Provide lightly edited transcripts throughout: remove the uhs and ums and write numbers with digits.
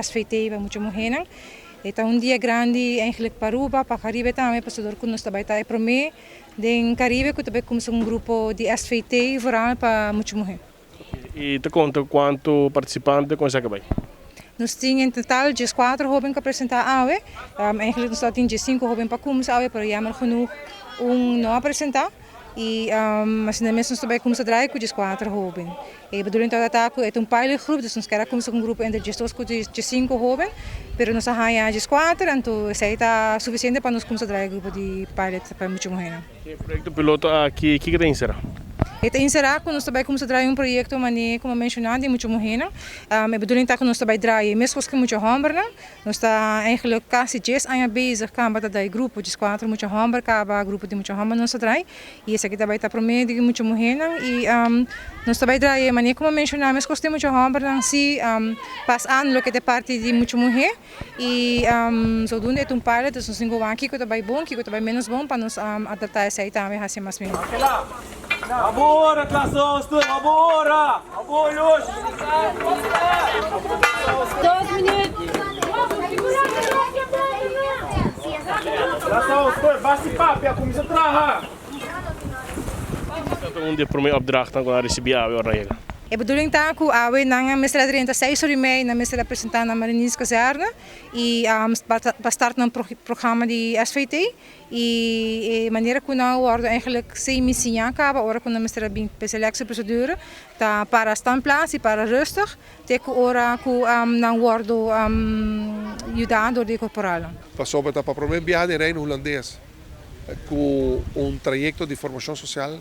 SVT pa mucha muhénan. E ta un dia grandi eigenlijk pa Aruba, pa Caribe tambe, pasobra ku nos ta bai ta e promé den Caribe ku ta bai kuminsá un grupo di SVT vooral pa mucha muhé. I ta konta kuantu partisipante ku esaki bai? Nos tin en total 14 hóben ku a presentá awe. Eigenlijk nos tabatin 15 hóben pa kuminsá awe, pero jammer genoeg un no a presentá. I asina mes nos ta bai kuminsá draai ku 14 hóben. E bedoeling tabata ta ku e ta un pilot groep, dus nos kier a kuminsá ku un grupo entre 12 ku 15 hóben, pero nos a haña 14, anto esei ta sufisiente pa nos kuminsá draai e grupo di pilot pa mucha muhénan. E proyekto piloto aki, kiko ta enserá? E ta enserá ku nos ta bai kuminsá draai un proyekto manera ku mi a menshoná di mucha muhénan. E bedoeling ta ku nos ta bai draai e meskos ku mucha hòmbernan. Nos ta eigenlijk kasi 10 aña bezig kaba ta drai grupo 14 mucha hòmber kaba grupo di mucha hòmber nos ta drai i esaki ta bai ta promé di mucha muhénan i nos ta bai drai e manera ku mi a menshoná meskos di mucha hòmbernan si pas aan loke ta e parti di mucha muhé i zodoende e ta un pilot, dus nos tin ku wak kiko ta bai bon, kiko ta bai ménos bon pa nos adaptá esei tambe hasi mas mihó. Abora, klas abora! Abolos! 2 minuut. Klas basi papia, kuminsá traha! Un di e promé opdrachtnan ku nan a risibí awe ora nan yega. E bedoeling ta ku awe nan mester a drenta 6:30, nan mester a presentá na Marinierskazerne i pa start nan programa di SVT i e manera ku nan a wòrdu eigenlijk semi siñá kaba ora ku nan mester a bin pa e selectieprocedure ta para standplaats i para rustig te ku ora ku nan wòrdu yudá dor di korporalnan. Pasobra ta pa promé biaha den Reino Hulandes ku un trayekto di formashon sosial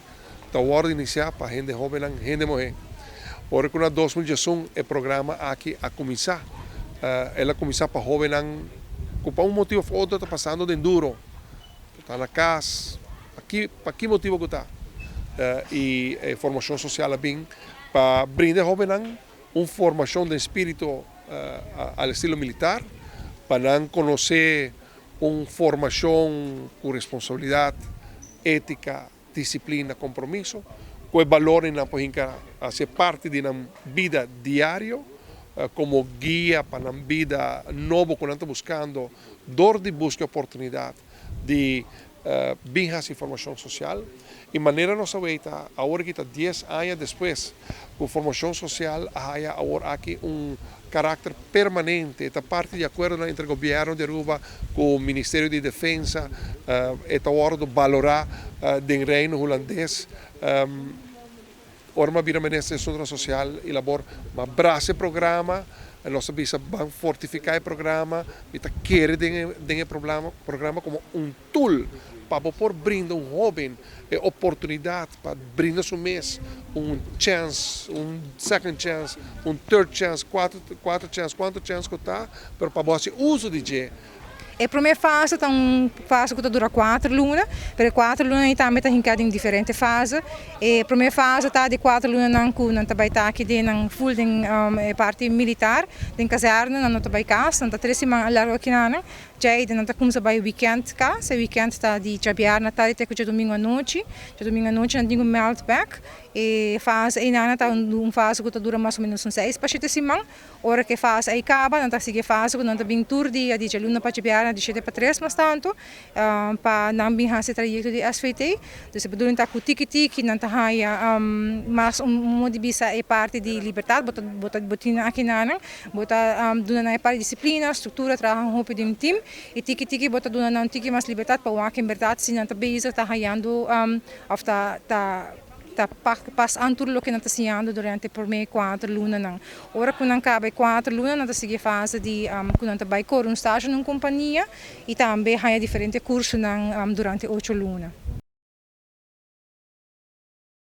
ta wòrdu inisiá pa hende hóbennan, hende muhé. Ora ku na 2011 e programa aki a kuminsá, el a kuminsá pa hóbennan ku pa un motibu òf otro ta pasando den duro, ta na kas, pa ki pa ki motibu ku ta. I e formashon sosial a bin pa brinda e hóbennan un formashon den spiritu al estilo militar, pa nan konosé un formashon ku responsabilidat, étika, disiplina, kompromiso, ku e balornan por hinka hasi parti di nan bida diario komo guia pa nan bida nobo ku nan ta buskando dor di buska oportunidat di bin hasi formashon sosial. I manera nos a weta awor aki ta 10 aña despues ku formashon sosial a haya awor aki un karakter permanente, ta parti di akuerdonan entre gobièrnu di Aruba ku Ministerio di Defensa, e ta wòrdu balorá den Reino Hulandes. Ora mi a bira minister di Asuntunan Sosial i Labor, mi a brasa e programa, nos a bisa ban fortifiká e programa, mi ta kere den den e programa komo un tool pa bo por brinda un hóben e oportunidat pa brinda su mes un chèns, un second chance, un third chance, kuater chèns, kuantu chèns ku ta, pero pa bo hasi uso di dje. E promé fase ta un fase ku ta dura 4 luna, pero e 4 luna ei tambe ta hinká den diferente fase. E promé fase ta di 4 lunanan ku nan ta bai ta aki den nan full den e parti militar, den kazèrne, nan no ta bai kas, nan ta 3 siman largu akinan. Djei nan ta kuminsá bai weekend kas, e weekend ta di djabièrnè tardi te ku djadumingu anochi. Djadumingu anochi nan tin ku meld bèk. E fase einan ta un fase ku ta dura mas o ménos un 6 pa 7 siman. Ora ku e fase ei kaba, nan ta sigui e fase ku nan ta bin tur dia di djaluna pa djabièrnè di 7 pa 3 mas tantu pa nan bin hasi e trayekto di SVT. Dus e bedoeling ta ku tiki tiki nan ta haña mas un modo di bisa e parti di libertat, bo ta bo ta bo tin akinan, bo ta duna nan e parti di disiplina, struktura, traha hopi den tim i tiki tiki bo ta duna nan tiki mas libertat pa wak en bèrdat si nan ta bezig ta hañando òf ta ta ta pas aan tur loke nan ta siñando durante e promé 4 lunanan. Ora ku nan kaba e 4 luna, nan ta sigui e fase di ku nan ta bai kore un stage na un kompania i tambe haña diferente kursonan durante 8 luna.